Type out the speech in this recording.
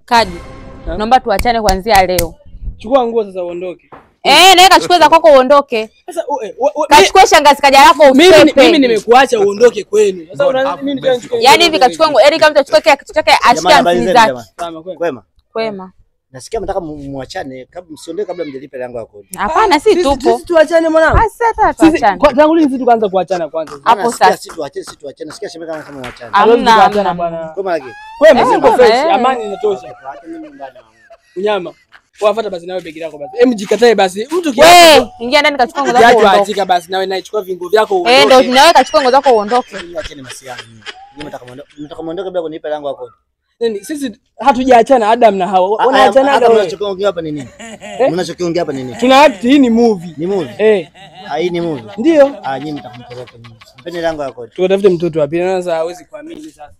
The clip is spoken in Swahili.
Kaji. Naomba tuachane kuanzia leo. Chukua nguo sasa uondoke. Eh, na kachukua za kwako uondoke. Sasa kachukua shangazi kaja lako usepe. Mimi nimekuacha uondoke kwenu. Sasa mimi nichukue. Yaani hivi kachukua nguo, yaani kama mtachukua kila kitu chake ashike 50 zake. Kwema. Kwema. Nasikia mnataka muachane kabla msiondoke kabla mjalipe lango ya kodi. Hapana, si tupo. Sisi tuachane mwanangu. Sasa tuachane. Tangu lini sisi tukaanza kuachana kwanza? Hapo sasa. Sisi tuachane, sisi tuachane. Nasikia shemeji kama anasema muachane. Hamna bwana. Kwema lakini. Kwema siko fresh, amani inatosha. Unyama. Wafuata basi nawe begi lako basi. Hem, jikatae basi. Mtu kiasi. Wewe, ingia ndani kachukua nguo zako uondoke. Achika basi nawe naichukua vinguo vyako uondoke. Eh, ndio nawe kachukua nguo zako uondoke. Niacheni masiana. Nyinyi mtaka muondoke bila kunipa lango ya kodi. Nini? Sisi hatujaachana Adam na Hawa. Wanaachana hapa. Mnachokiongea hapa ni nini? Mnachokiongea hapa ni nini? Tuna act, hii ni movie. Ni movie? Eh. Ah, hii ni movie. Ndio. Ah, nyinyi mtakumtoroka nyinyi. Mpeni lango ya kodi. Tukatafute mtoto wapi? Sasa hawezi kuamini sasa.